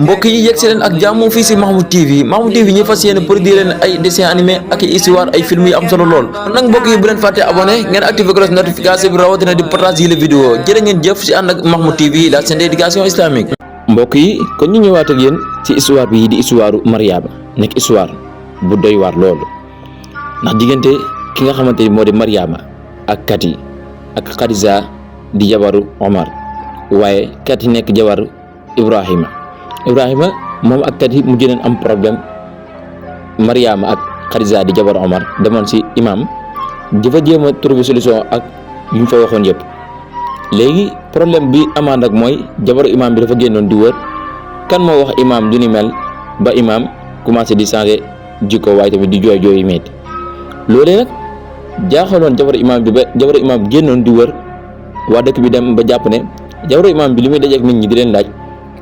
mbokk yi yegg si leen ak jàmm fii si Mahmoud TV ñu fas yéene produire leen ay dessin animé ak histoire ay film yu am solo lool nag mbokk yi bu leen fàtte abonné ngeen activé cloche notification bi rawatina di partage yi la vidéo jërë ngeen jëf si ànd ak Mahmoud TV la chaîne d'éducation islamique. mbokk yi kon ñu ñëwaat ak yéen ci histoire bi di histoire Mariama nekk histoire bu doy waar loolu ndax diggante ki nga xamante ni moo di Mariama ak Kati ak Khadija di jabaru Omar waaye Kati nekk jabaru Ibrahima moom ak Kati mu gënoon am problème. Mariama ak Khadija di jabaru Omar demoon si imam dafa jéem a trouver solution ak yu ñu fa waxoon yëpp léegi problème bi amaan nag mooy jabaru imam bi dafa génnoon di wër kan moo wax imam du ni mel ba imam commencé di changer jikko waaye tamit di jooy yu metti loolee nag jaaxaloon jabaru imam bi ba jabaru imam bi génnoon di wër waa dëkk bi dem ba jàpp ne jabaru imam bi li muy dajeek nit ñi di leen laaj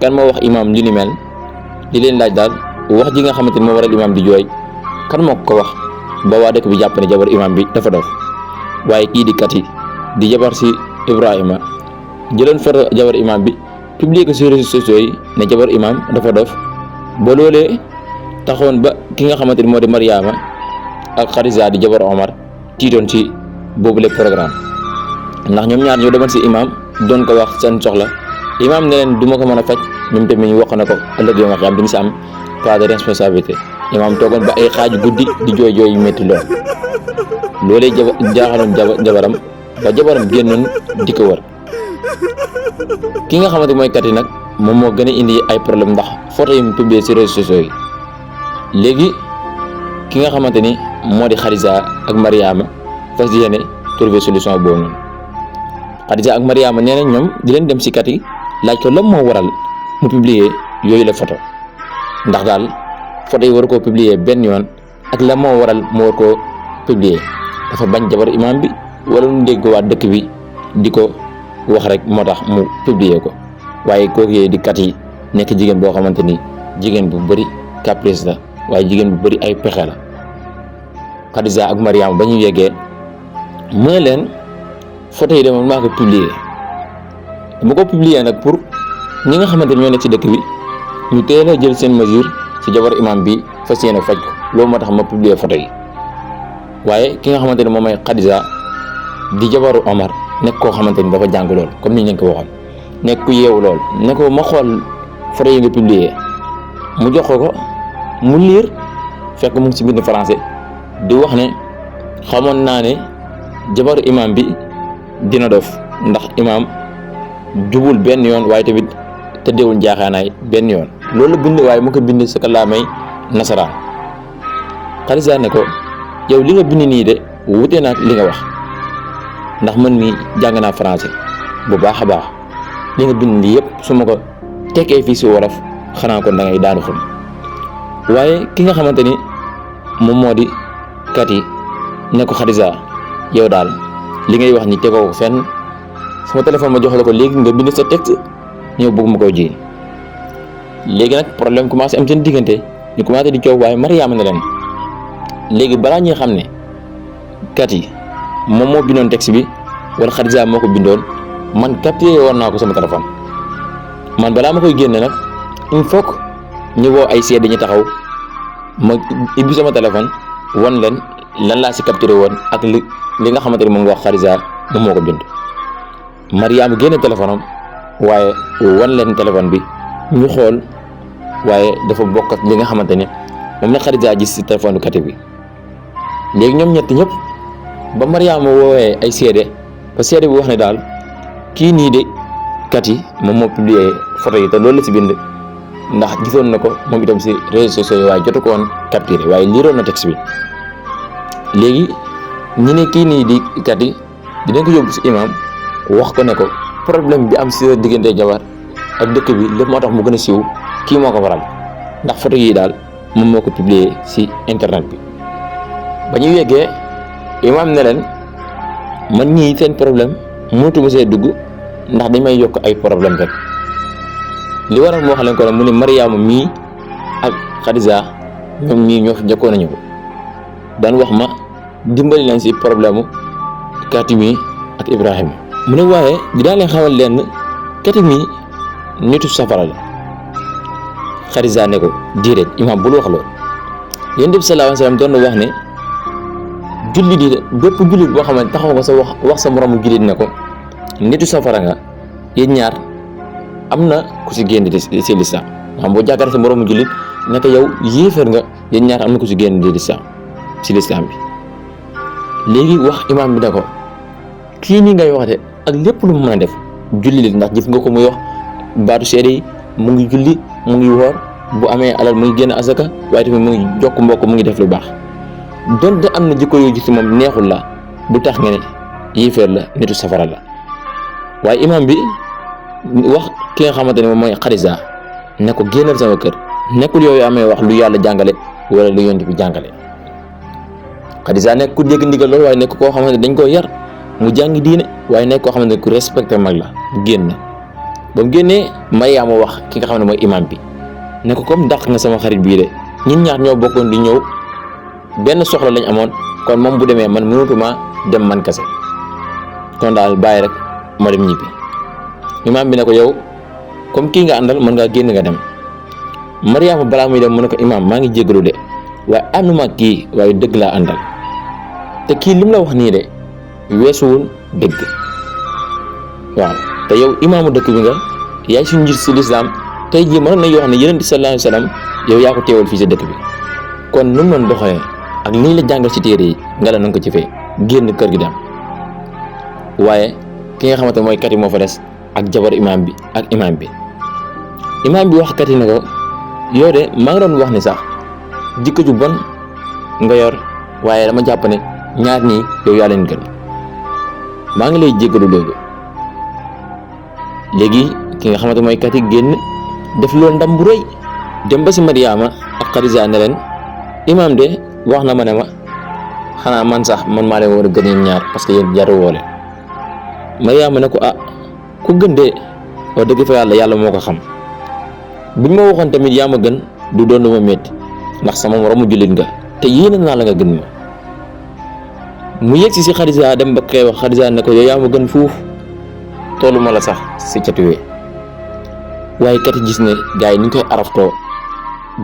kan moo wax imam du ni mel di leen laaj daal wax ji nga xamante ni moo waral imam di jooy kan moo ko wax ba waa dëkk bi jàpp ne jabaru imam bi dafa dof waaye kii di Kati di jabar si Ibrahima jëloon photo jabar imam bi publier ko sur réseaux sociaux yi ne jabar imam dafa dof ba loolee taxoon ba ki nga xamante ni moo di Mariama ak Khadija di jabar Omar tiitoon ci boobule programme ndax ñoom ñaar ñoo demoon si imam doon ko wax seen soxla imam ne leen du ma ko mën a faj ñoom tamit ñu wax na ko ëllëg yoo nga xam dañu si am pas de responsabilité imam toogoon ba ay xaaju guddi di jooy yu métti lool loolee jaaxaloon jabaram ba jabaram génnoon di ko wër ki nga xamante mooy Kati nag moom moo gën a indi ay problème ndax photo yi mu publié ci réseaux sociaux yi léegi ki nga xamante ni moo di Khadija ak Mariama fas yéene trouver solution boobu noonu Khadija ak Mariama nee na ñoom di leen dem ci Kati laaj ko lan moo waral mu publier yooyu la photo ndax daal photo yi war koo publier benn yoon ak la moo waral mu war koo publier dafa bañ jabar imam bi wala mu dégg waa dëkk bi di ko wax rek moo tax mu publier ko waaye kooku yee di Kati nekk jigéen boo xamante ni jigéen bu bëri caprice la waaye jigéen bu bëri ay pexe la Khadija ak Mariama ba ñu yeggee mu ne leen photo yi dama maa ko publier dama ko publier nag pour ñi nga xamante ni ñoo nekk ci dëkk bi ñu teel a jël seen mesure ci jabar imam bi fas yéene faj ko loolu moo tax ma publier photo yi waaye ki nga xamante ni moom mooy Khadija di jabaru Omar nekk koo xamante ni dafa jàng lool comme ni ñu leen ko waxoon nekk ku yeewu lool ne ko ma xool photo yi nga publier mu jox ko mu liir fekk mu ngi ci bind français di wax ne xamoon naa ne jabaru imam bi dina dof ndax imam jubul benn yoon waaye tamit tëddeewul njaaxaanaay benn yoon loolu bind waaye mu ko bind sa kàllaamay nasaraan Khadija ne ko yow li nga bind nii de wute na ak li nga wax ndax man mi jàng naa français bu baax a baax li nga bind nii yëpp su ma ko tekkee fii si wolof xanaa kon da ngay daanu xam waaye ki nga xamante ni moom moo di Kati ne ko Khadija yow daal li ngay wax ni tegoo ko fenn sama téléphone ma jox la ko léegi nga bind sa texte ñëw bëgg ma koy jiiñ léegi nag problème commencé am seen diggante ñu commencé di coow waaye Mariama ne leen léegi balaa ñuy xam ne Kati moom moo bindoon texte bi wala Khadija moo ko bindoon man capturé woon naa ko sama téléphone man balaa ma koy génne nag il faut que ñu woo ay seede ñu taxaw ma ibbi sama téléphone wan leen lan laa si capturé woon ak li nga xamante ni moom nga wax Khadija moom moo ko bind Mariama génne téléphone am waaye wan leen téléphone bi ñu xool waaye dafa bokk ak li nga xamante ni moom la Khadija gis si téléphone du Kati bi léegi ñoom ñett ñëpp ba Mariama woowee ay seede ba seede bi wax ne daal kii nii de Kati moom moo publié photo yi te loolu la si bind ndax gisoon na ko moom itam si réseaux sociaux yi waaye jotu ko woon capturé waaye liiroon na texte bi léegi ñi ne kii nii di Kati dinañ ko yóbbu si imam wax ko ne ko problème bi am si diggante jabar ak dëkk bi lépp moo tax mu gën a siiw kii moo ko waral ndax photo yi daal moom moo ko publier si internet bi ba ñu yeggee imam ne leen man ñii seen problème mënatuma see dugg ndax dañ may yokk ay problème rek li waral mu wax leen ko ne mu ne Mariama mii ak Khadija ñoom ñii ñoo fi njëkkoon a ñëw daan wax ma dimbali leen si problème Kati mi ak Ibrahima mu ne waaye dinaa leen xamal leen Kati mi nitu safara la Xadija ne ko déedéet imaam bul wax loolu. Yonent bi sallallahu alayhi wa sallam doon na wax ne jullit yi bépp jullit boo xam ne taxaw nga sa wax sa moromu jullit ne ko nitu safara nga, yéen ñaar am na ku si génn di si lislaam. xam boo jàkkaarloo sa moromu jullit ne ko yow yéefar nga, yéen ñaar am na ku si génn di lislaam si lislaam bi. léegi wax imaam bi ne ko kii nii ngay wax de ak lépp lu mu mën a def julli ndax jëf nga ko muy wax baatu seede yi, mu ngi julli, mu ngi woor, bu amee alal mu ngi génn asaka, waaye tamit mu ngi jokk mbokk, mu ngi def lu baax. donte am na jikko yoo gis moom neexul la bu tax nga ne yéeféer la, nitu safara la. waaye imaam bi wax ki nga xamante ne moom mooy Xadija ne ko génnal sama kër, nekkul yooyu amee wax lu yàlla jàngale wala lu yonent bi jàngale. Xadija nekk ku dégg ndigal loolu, waaye nekk koo xamante ne dañ koo yar mu jàngi diine, waaye nekk koo xamante ne ku respecté mag la. génn ba mu génnee Mariama wax ki nga xam ne mooy imaam bi ne ko comme dàq nga sama xarit bii de, ñun ñaar ñoo bokkoon di ñëw benn soxla lañ amoon, kon moom bu demee man mënatuma dem man kese, kon daal bàyyi rek ma dem ñibbi. imaam bi ne ko yow comme kii nga àndal mën ngaa génn nga dem. Mariama balaa muy dem mu ne ko imaam maa ngi jégalu de, waaye ànduma kii, waaye dëgg laa àndal, te kii lim la wax nii de weesuwul dëgg. waaw te yow imaamu dëkk bi nga, yaay suñu njiit si lislaam, tey jii mënoon nañu wax ne Yonent bi sallallahu alayhi wa sallam yow yaa ko teewal fii si dëkk bi, kon nu mu doon doxalee ak li ñu la jàngal ci téere yi nga la na ko ci fee génn kër gi dem. waaye ki nga xamante mooy kat yi moo fa des ak jabar imaam bi ak imaam bi. imaam bi wax kat yi ne ko yow de maa ngi doon wax ni sax jikko ju bon nga yor, waaye dama jàpp ne ñaar ñii yow yaa leen gën, maa ngi lay jéggalu loolu. léegi ki nga xamante mooy kat yi génn def loolu ndam bu rëy, dem ba si Mariama ak Xadija ne leen imaam de wax na ma ne ma xanaa man sax man maa leen war a gën yéen ñaar parce que yéen jaru woo leen. Mariama ne ko ku gën de wax dëgg fa yàlla moo ko xam, buñ ma waxoon tamit yaa ma gën du doon lu ma métti ndax sama moromu jullit nga te yéene naa la nga gën ma. mu yegg si Xadija dem ba koy wax Xadija ne ko yow yaa ma gën fuuf, tollu ma la sax si catuwee. waaye kat gis ne gars yi ni ñu koy araftoo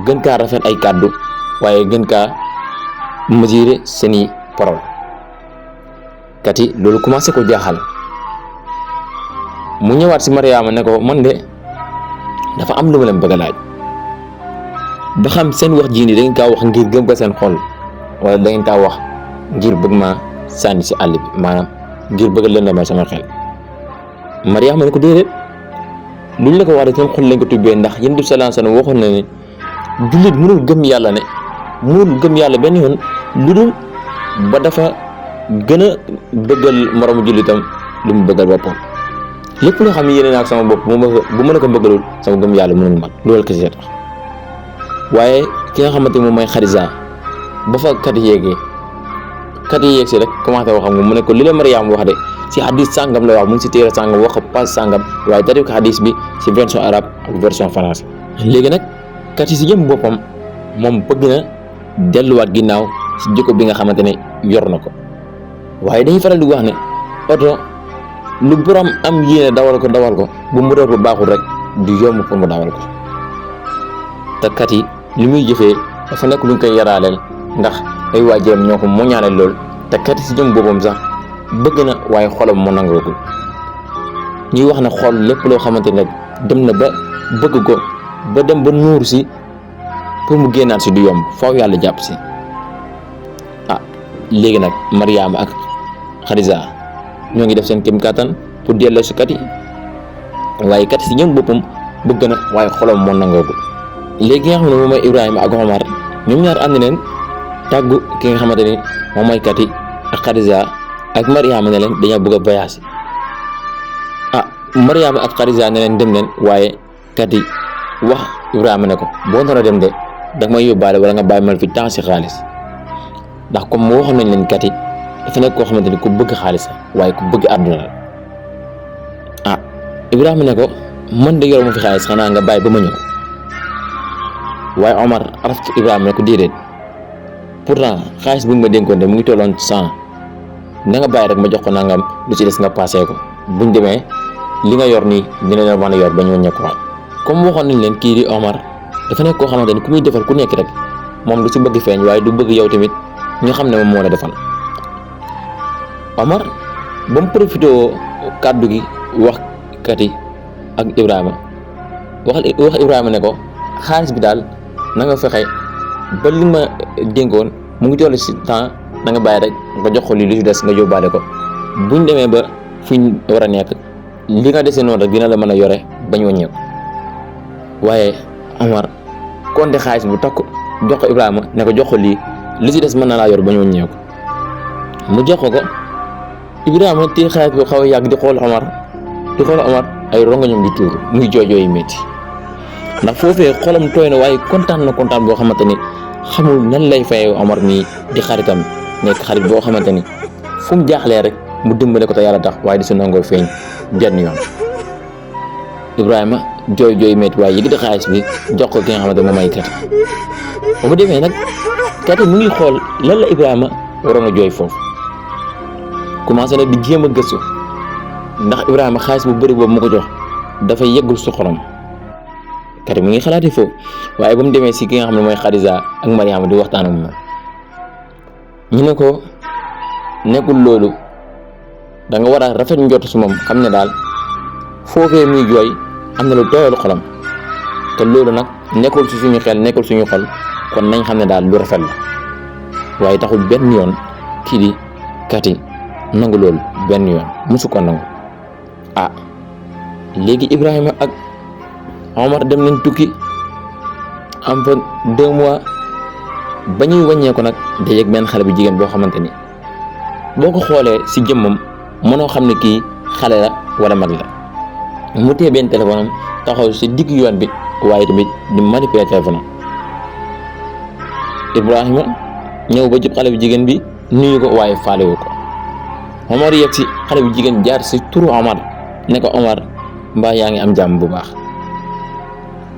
gën kaa rafet ay kàddu, waaye gën kaa mesurer seeni parole. kat yi loolu commencé ko jaaxal. mu ñëwaat si Mariama ne ko man de dafa am lu ma leen bëgg a laaj ba xam seen wax jii nii da ngeen kaa wax ngir gëm ko seen xol, wala da ngeen kaa wax ngir bëgg ma sànni si àll bi, maanaam ngir bëgg lëndamay sama xel. Mariama ne ko déedéet, luñ la ko wax de seen xol lañ ko tubbee, ndax Yonent bi sallallahu alayhi wasallam waxoon na ne jullit mënul gëm yàlla benn yoon lu dul ba dafa gën a bëggal moromu jullitam lu mu bëggal boppam. lépp loo xam ne yéene naa ak sama bopp bu mën a ko bëggalul sama gëm yàlla mënul mat, loolu kese tax. waaye ki nga xamante moom mooy Xadija ba fa kat yi yegg si rek commencé wax ak moom mu ne ko li la Mariama wax de si hadis sàngam la wax, mu ngi si téere sàngam wax pas sàngam, waaye tari ko hadis bi si version arabe ak version français. léegi nag kat yi si jëm boppam moom bëgg na delluwaat ginnaaw si jikko bi nga xamante ne yor na ko, waaye dañuy faral di wax ne oto lu borom am yéene dawal ko bu moteur bu baaxul rek du yomb pour mu dawal ko. te kat yi li muy jëfee dafa nekk lu ñu koy yaraaleel, ndax ay waajuram ñoo ko moñaale lool, te kat yi si jëm boppam sax bëgg na waaye xolam moo nangoogul. ñuy wax ne xol lépp loo xamante ne dem na ba bëgg ko ba dem ba nuur si pour mu génnaat si du yomb, faaw yàlla jàpp si. léegi nag Mariama ak Xadija ñoo ngi def seen kéem kattan pour delloo si kat yi, waaye kat yi si ñoom boppam bëgg na waaye xolam moo nangoogul. léegi nga xam ne moom mooy Ibrahima ak Omar ñoom ñaar ànd neen tàggu ki nga xamante ni moom mooy kat yi ak Xadija ak Mariama ne leen dañoo bëgg a voyage. Mariama ak Xadija ne leen dem leen, waaye kat yi wax Ibrahima ne ko boo nar a dem de da may yóbbaale wala nga bàyyi ma fi temps si xaalis, ndax comme moo waxoon nañ leen kat yi dafa nekk koo xamante ni ku bëgg xaalis waaye ku bëgg àdduna la. Ibrahima ne ko man de yoruma fi xaalis, xanaa nga bàyyi ba ma ñëw. waaye Omar araftu Ibrahima ne ko déedéet, pourtant xaalis bu ma dénkoon de mu ngi tolloon 100, na nga bàyyi rek ma jox ko nangam, lu ci des nga passé ko, buñ demee li nga yor nii dina la mën a yor ba ñu wàññeekuwaat. comme waxoon nañ leen kii di Omar dafa nekk koo xamante ni ku muy defal ku nekk rek moom du si bëgg feeñ waaye du bëgg yow tamit ñu xam ne moom moo la defal. Omar ba mu profité kàddu gi wax kati ak Ibrahima wax Ibrahima ne ko xaalis bi daal na nga fexe ba li ma dénkoon mu ngi toll si temps na nga bàyyi rek nga jox ko lii lu si des nga yóbbaale ko buñ demee ba fuñ war a nekk li nga dese noonu rek dina la mën a yore bañ wàññeeku. waaye Omar konte xaalis bu takk jox ko Ibrahima ne ko jox ko lii li si des mën na laa yor bañ wàññeeku mu jox ko Ibrahima téye xaalis bu xaw a yàgg di xool Omar ay rongoñam di tuur muy joojooyu métti ndax foofee xolam tooy na waaye kontaan boo xamante ni xamul nan lay fayee Omar mii di xaritam nekk xarit boo xamante ni fu mu jaaxlee rek mu dimbale ko te yàlla tax waaye di si nangoo feeñ benn yoon. Ibrahima jooy métti waaye yëg di xaalis bi jox ko ki nga xamante moom ay kat ba mu demee nag kat mu ngi xool lan la Ibrahima waroon a jooy foofu commencé nag di jéem a gëstu ndax Ibrahima xaalis bu bëri boobu mu ko jox dafay yeggul su xolam kat mu ngi xalaatee foofu waaye ba mu demee si ki nga xam ne mooy Xadija ak Mariama di waxtaan ak moom ñu ne ko nekkul loolu da nga war a rafet njort su moom xam ne daal foofee muy jooy am na lu tooyal xolam te loolu nag nekkul si suñu xel nekkul suñu xol kon nañ xam ne daal lu rafet la waaye taxul benn yoon kii di kati nangu loolu benn yoon musu ko nangu. léegi Ibrahima ak Omar dem nañ tukki am fa 2 mois ba ñuy wàññeeku nag day yëg benn xale bu jigéen boo xamante ni boo ko xoolee si jëmmam mënoo xam ne kii xale la wala mag la mu téye benn téléphone am taxaw si digg yoon bi waaye tamit di manipuler téléphone am. Ibrahima ñëw ba jub xale bu jigéen bi nuyu ko waaye faalewu ko. Omar yegg si xale bu jigéen jaar si turu Omar ne ko Omar mbaa yaa ngi am jàmm bu baax.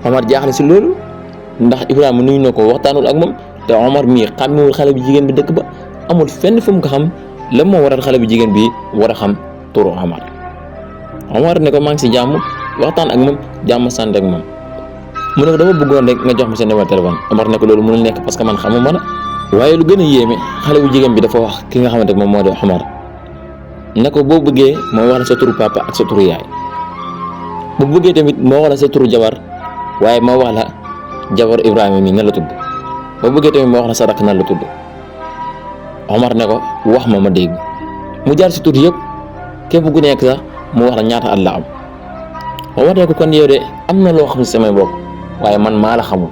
Omar jaaxle si loolu ndax Ibrahima nuyu na ko waxtaanul ak moom te Omar mii xàmmewul xale bu jigéen bi dëkk ba amul fenn fu mu ko xam la moo waral xale bu jigéen bi war a xam turu Omar. Omar ne ko maa ngi si jàmm waxtaan ak moom jàmm sant ak moom mu ne ko dama bëggoon rek nga jox ma sa numéro téléphone. Omar ne ko loolu mënul nekk parce que man xamuma la. waaye lu gën a yéeme xale bu jigéen bi dafa wax ki nga xamante moom moo di Omar ne ko boo bëggee moo wax la sa turu papa ak sa turu yaay bu bëggee tamit moo wax la sa turu jabar waaye moo wax la jabar Ibrahima mi nan la tudd boo bëggee tamit moo wax la sa rakk nan la tudd. Omar ne ko wax ma dégg mu jaar si tur yëpp képp ku nekk sax mu wax la ñaata at la am. Omar ne ko kon yow de am na loo xam si samay mbokk waaye man maa la xamul.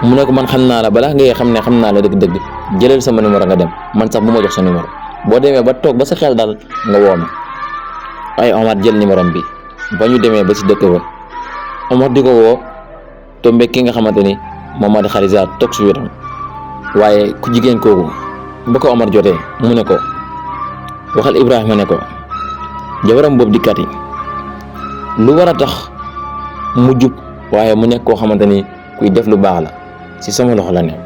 mu ne ko man xam naa la balaa ngay xam ne xam naa la dëgg-dëgg jëlal sama numéro nga dem man sax bu ma jox sa numéro boo demee ba toog ba sa xel daal nga woo ma. waaye Omar jël numéro bi ba ñu demee ba si dëkk ba Omar di ko woo tombe ki nga xamante ni moom moo di Xadija toog si wetam waaye ku jigéen kooku ba ko Omar jotee mu ne ko waxal Ibrahima ne ko jabaram boobu di Kati lu war a tax mu jub waaye mu nekk koo xamante ni kuy def lu baax la ci sama loxo la nekk.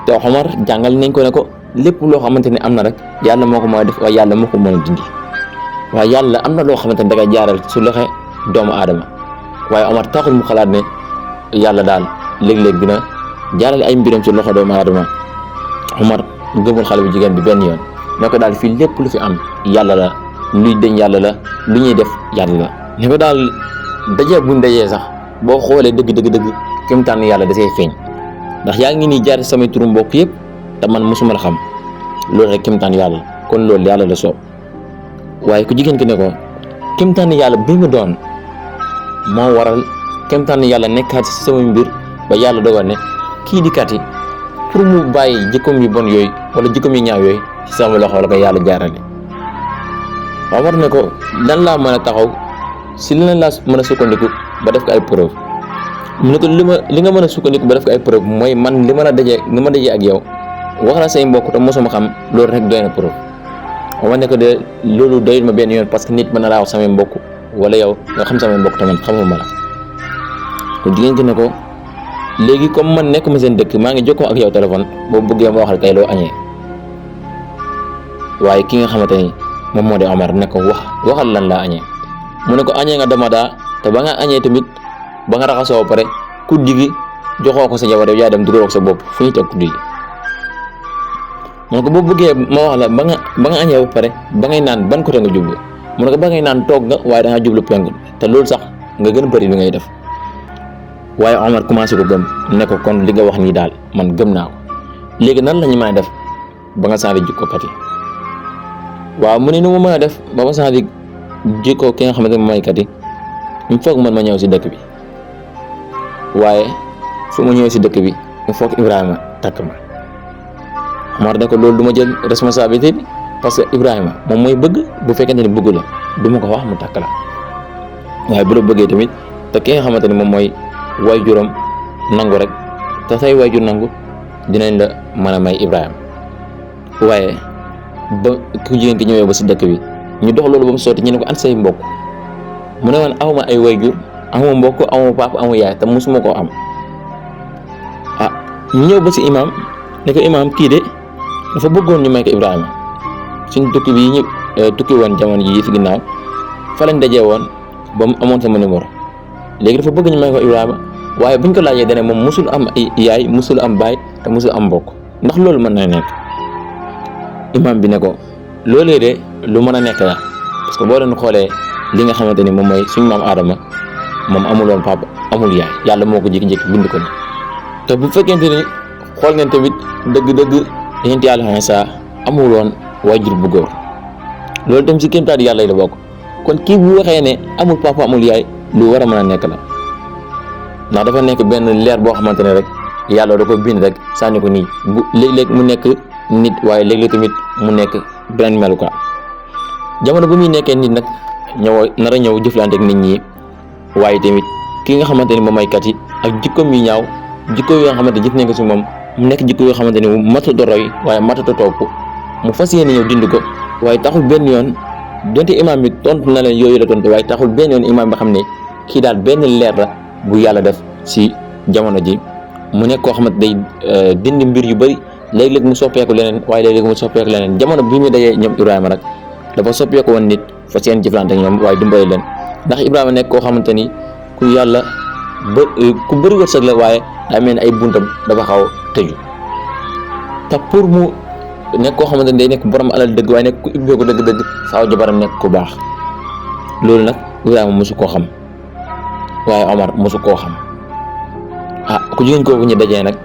te Omar jàngal nañ ko ne ko lépp loo xamante ni am na rek yàlla moo ko mën a def waaye yàlla moo ko mën a dindi waaye yàlla am na loo xamante ni da ngay jaaral su loxo doomu aadama waaye Omar taxul mu xalaat ne yàlla daal léeg-léeg dina jaarale ay mbiram ci loxo doomu aadama. Omar gëmul xale bu jigéen bi benn yoon ne ko daal fii lépp lu fi am yàlla la luy deñ yàlla la lu ñuy def yàlla la. ne ko daal dajee buñ dajee sax boo xoolee dëgg kéemtaan yàlla da see feeñ ndax yaa ngi nii jaar samay turu mbokk yëpp te man mosuma la xam loolu rek kéemtaan yàlla kon loolu yàlla la soob. waaye ku jigéen ki ne ko kéemtaan yàlla bi nga doon moo waral kéemtaan yàlla nekkaat si sama mbir ba yàlla dogal ne kii di Kati pour mu bàyyi jikkoom yu bon yooyu wala jikkoom yu ñaaw yooyu ci sama loxo la ko yàlla jaarale. waaw war ne ko lan laa mën a taxaw si lan laa mën a sukkandiku ba def ko ay preuve mu ne ko li nga mën a sukkandiku ba def ko ay preuve mooy man li ma la dajee ak yow wax la say mbokk te mosuma xam loolu rek doy na preuve. waaw ne ko de loolu doyul ma benn yoon parce que nit mën na laa wax samay mbokk wala yow nga xam samay mbokk te man xamuma la. kon jigéen gi ne ko léegi comme man nekkuma seen dëkk maa ngi jokkoo ak yow téléphone boo bëggee ma waxal kay loo añee. waaye ki nga xamante ni moom moo di Omar ne ko waxal lan laa añee mu ne ko añee nga dama daa te ba nga añee tamit ba nga raxasoo pare kuddi gi joxoo ko sa jabar yow yaa dem dugal ko sa bopp fu ñu teg kuddi gi mu ne ko boo bëggee ma wax la ba nga añee ba pare ba ngay naan ban côté nga jublu mu ne ko ba ngay naan toog nga waaye da ngaa jublu penku te loolu sax nga gën a bëri li ngay def waaye Omar commencé ko gëm ne ko kon li nga wax nii daal man gëm naa ko léegi nan la ñu mën a def ba nga changé jikko kat yi waaw mu ne nu ma mën a def ba ma changé jikko ki nga xamante ne mooy kat yi il faut que man ma ñëw si dëkk bi waaye su ma ñëwee si dëkk bi il faut que Ibrahima takk ma Omar ne ko loolu du ma jël responsabilité bi parce que Ibrahima moom mooy bëgg bu fekkente ni bëggu la du ma ko wax mu takk la waaye bu la bëggee tamit te ki nga xamante ni moom mooy waajuram nangu rek te say waajur nangu dinañ la mën a may Ibrahima waaye ba ku jigéen ki ñëwee ba si dëkk bi ñu dox loolu ba mu sotti ñu ne ko an say mbokk mu ne man awma ay waajur awma mbokk awma papa awma yaay te musuma koo am ñu ñëw ba si imam ne ko imam kii de dafa bëggoon ñu may ko Ibrahima suñ tukki bi ñu tukki woon jamono ji fi ginnaaw fa lañ dajee woon ba mu amoon sama numéro léegi dafa bëgg ñu may ko Ibrahima waaye buñ ko laajee dane moom musul am ay yaay musul am baay te musul am mbokk ndax loolu mën na nekk imam bi ne ko loolee de lu mën a nekk la parce que boo doon xoolee li nga xamante ni moom mooy suñu maam Adama moom amuloon papa amul yaay yàlla moo ko jékki-jékki bind ko ni te bu fekkente ni xool ngeen tamit dëgg-dëgg yonent yàlla Iisaa amul woon waajur bu góor loolu tam si kéemtaani yàlla yi la bokk kon kii bu waxee ne amul papa amul yaay lu war a mën a nekk la ndax dafa nekk benn leer boo xamante ne rek yàlla da ko bind rek sànni ko nii bu léeg-léeg mu nekk nit waaye léeg-léeg tamit mu nekk beneen melukaan jamono bu muy nekkee nit nag nar a ñëw jëflante ak nit ñi waaye tamit ki nga xamante ni moom may kat yi ak jikkoom yu ñaaw jikko yoo xamante jëf nañ ko si moom mu nekk jikko yoo xamante ni matut a roy waaye matut a topp mu fas yéene ñëw dindi ko waaye taxul benn yoon donte imaam bi tontu na leen yooyu la tontu waaye taxul benn yoon imaam bi xam ne kii daal benn leer la bu yàlla def si jamono ji mu nekk koo xamante day dindi mbir yu bëri léeg-léeg mu soppeeku leneen waaye léeg-léeg mu soppeeku leneen jamono bi ñu dajee ñoom Ibrahima nag dafa soppeeku woon nit fas yéene jëflante ak ñoom waaye dimbali leen ndax Ibrahima nekk koo xamante ni ku yàlla ku bëri wërsëg la waaye daa mel ni ay buntam dafa xaw tëju te pour mu nekk koo xamante ni day nekk borom alal dëgg waaye nekk ku ubbeeku dëgg-dëgg faaw jabaram nekk ku baax loolu nag Ibrahima mosu koo xam waaye Omar mosu koo xam ku jigéen kooku ñu dajee nag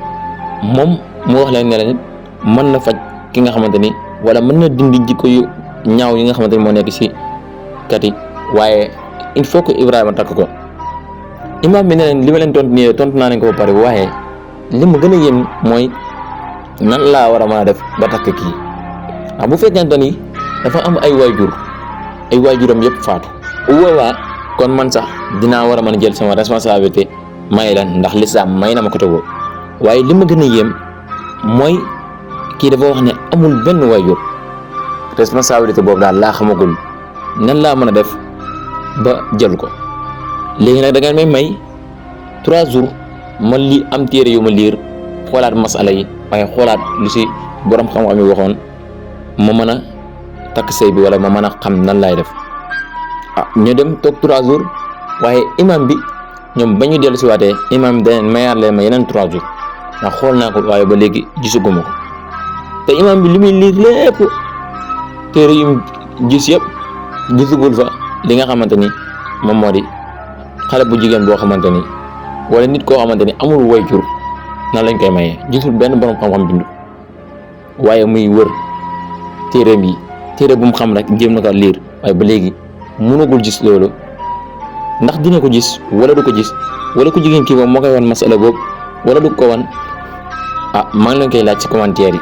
moom mu wax leen ne leen mën na faj ki nga xamante ni wala mën na dindi jikko yu ñaaw yi nga xamante ni moo nekk si kat yi waaye il faut que Ibrahima takk ko imaam bi ne leen li ma leen tontu nii tontu naa leen ko ba pare waaye li ma gën a yéem mooy nan laa war a mën a def ba takk kii bu fekkente ni dafa am ay waajuram yëpp faatu woowaa kon man sax dinaa war a mën a jël sama responsabilité may leen ndax lislaam may na ma ko tegoo waaye li ma gën a yéem mooy kii dafa wax ne amul benn waajur responsabilité boobu daal laa xamagul nan laa mën a def ba jël ko léegi nag da ngeen may 3 jours ma li am téere yu ma liir xoolaat masala yi waaye xoolaat lu si borom xam-xam yi waxoon ma mën a takk sëy bi wala ma mën a xam nan laay def ñu dem toog 3 jours waaye imam bi ñoom ba ñu dellu si waatee imam bi daneen mayaat leen ma yeneen 3 jours ndax xool naa ko waaye ba léegi gisuguma ko te imam bi li muy liir lépp téere yu gis yëpp gisugul fa li nga xamante ni moom moo di xale bu jigéen boo xamante ni wala nit koo xamante ni amul waajur nan lañ koy mayee gisul benn borom xam-xam bindu waaye muy wër téereem yi téere bu mu xam rek jéem na ko liir waaye ba léegi mënagul gis loolu ndax dina ko gis wala du ko gis wala ku jigéen kii moom moo koy wan masala boobu wala du ko wan maa ngi leen koy laaj ci commentaire yi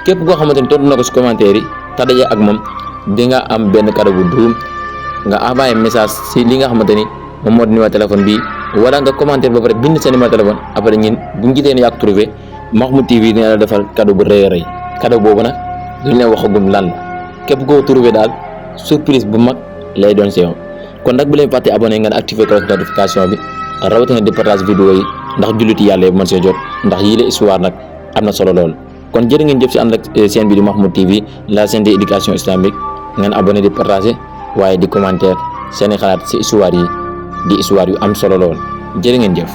képp koo xamante ni tontu na ko ci commentaire yi te daje ak moom di nga am benn cadeau bu duum nga envoyé message si li nga xamante ni moom moo di numéro téléphone bi wala nga commentaire ba pare bind sa numéro téléphone après ñun bu ñu gisee ne yaa ko trouvé Mahmoud TV dina la defal cadeau bu rëy a rëy cadeau boobu nag duñ leen waxagum lan la képp koo trouvé daal surprise bu mag lay doon si yow kon nag bu leen fàtte abonné ngeen activé cloche notification bi rawatina di partage vidéo yi ndax julliti yàlla yi mën see jot ndax yii la histoire nag am na solo lool kon jërë ngeen jëf si ànd ak chaîne bi di Mahmoud TV la chaîne de éducation islamique ngeen abonné di partager waaye di commentaire seeni xalaat si histoire yi di histoire yu am solo lool jërë ngeen jëf.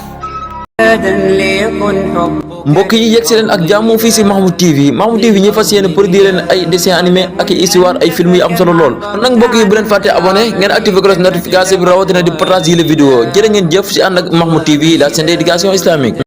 mbokk yi yegg si leen ak jàmm fii si Mahmoud TV ñu fas yéene produire leen ay dessin animé ak histoire ay film yu am solo lool nag mbokk yi bu leen fàtte abonné ngeen activé cloche notification bi rawatina di partage yi la vidéo jërë ngeen jëf si ànd ak Mahmoud TV la chaîne d'éducation islamique.